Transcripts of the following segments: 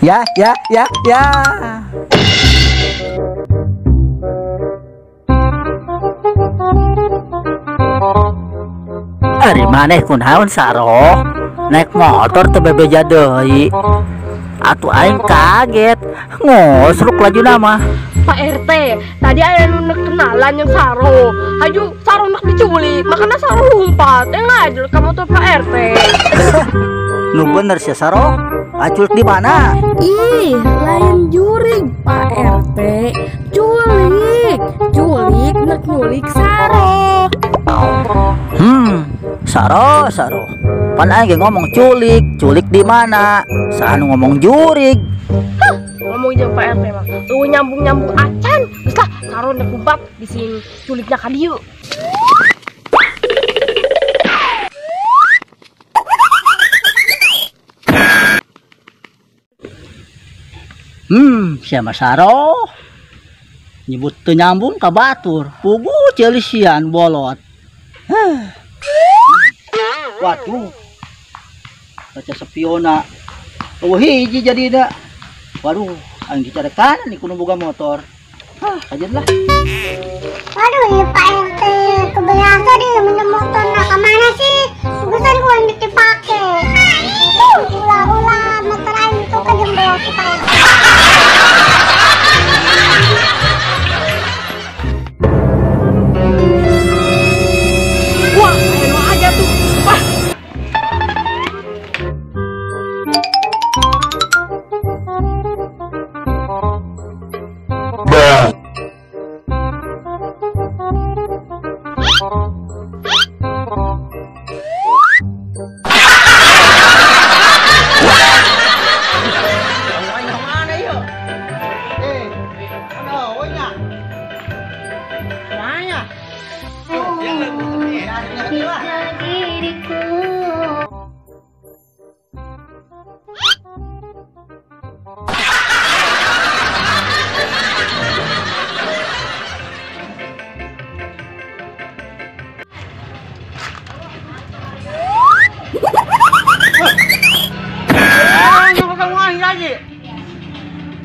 Ya, ya, ya, ya. Ari maneh kunaon Saro? Naik motor teu bebeja deui. Atuh aing kaget. Ngosruk laju nama. Pak RT, tadi aya nu kenalan yang Saro. Hayu Saro nak diculik, makanya Saro lompat. Ngajul ka motor Pak RT. Nu bener sih Saro. Aculuk di mana? Ih, lain jurig Pak RT. Culik, culik nak nyulik Saro. Saro, Saro. Pan aing ge ngomong culik, culik di mana? Saha nu ngomong jurig? Huh, ngomong jeung Pak RT mah. Eueuh nyambung-nyambung acan. Geus lah, Saro nek bubak bisi culikna ka dieu. Siapa Saro? Nyebut teu nyambung ka batur. Pugu ceulisian bolot. Waduh. Kaca spiona. Eueuh hiji jadina. Waduh, aing dicarekan nih kudu boga motor. Hah, kajeun lah. Waduh, ieu Pak RT kebiasa deh minjem motor nah ka mana sih? Geus ku aing dipake. Ulah-ulah motor aing tuh ka jeung beas si Pak RT. Wah, anu aja tuh. Wah.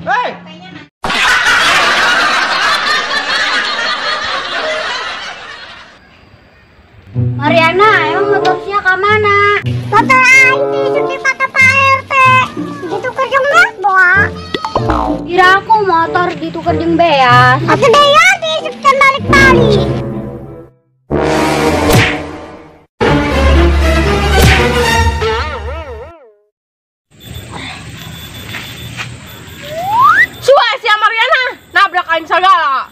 Hei! Mariana, emang motornya ke mana? Motor aing dipake Pak RT. Ditukar jeung beas, boa. Kira aku motor ditukar jeung beas. Atuh beas disebutkan balik-balik. Suah si Mariana nabrak aing sagala.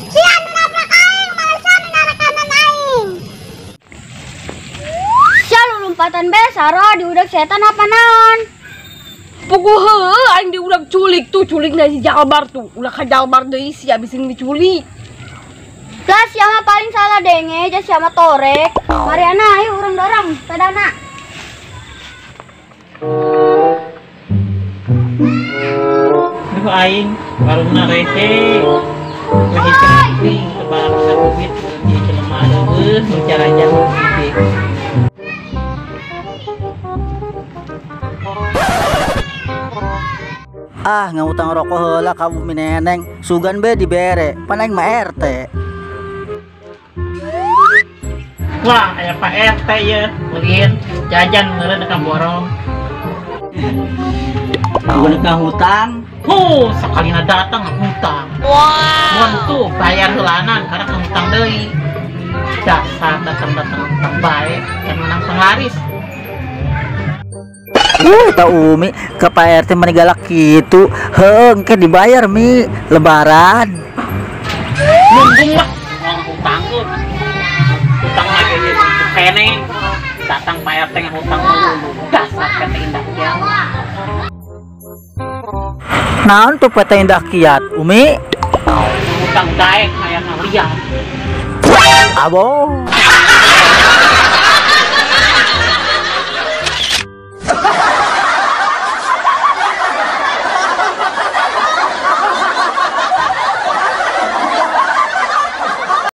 Sia nu nabrak aing, malah sia nu narekanan aing. Sia lompatan be Saro diudag setan apa naon? Puguh heueuh aing diudag culik tuh, culikna si Jalbar tuh. Ulah ka Jalbar deui sia bisi diculik. Lah siapa paling salah denge, aja siapa torek. Mariana, ayo urang dorong sepedana. Duh aing, warungna rese. Lagi penting tebak duit di jelema eueuh nu carajan gede. Ah, ngahutang rokok heula ka Umi Neneng. Sugan be dibere, pan aing mah RT. Wah, aya Pak RT ye, ulin jajan meureun ka borong. Sugan ngahutang. Huh, sakalina datang ngahutang. Wah. Mun tuh bayar heulanan karena ngahutang deui. Dasar datang-datang ngahutang bae, kan menang penglaris. Ta Umi ke Pak RT meni galak kitu. Heuh, engke dibayar Mi lebaran. Nunggu mah ngahutangkeun. Hutang lagi kene. Datang Pak RT ngahutang melulu. Dasar PT Indah Kiat. Naon tuh PT Indah Kiat, Umi? Hutang daek aya ngalian. Abo.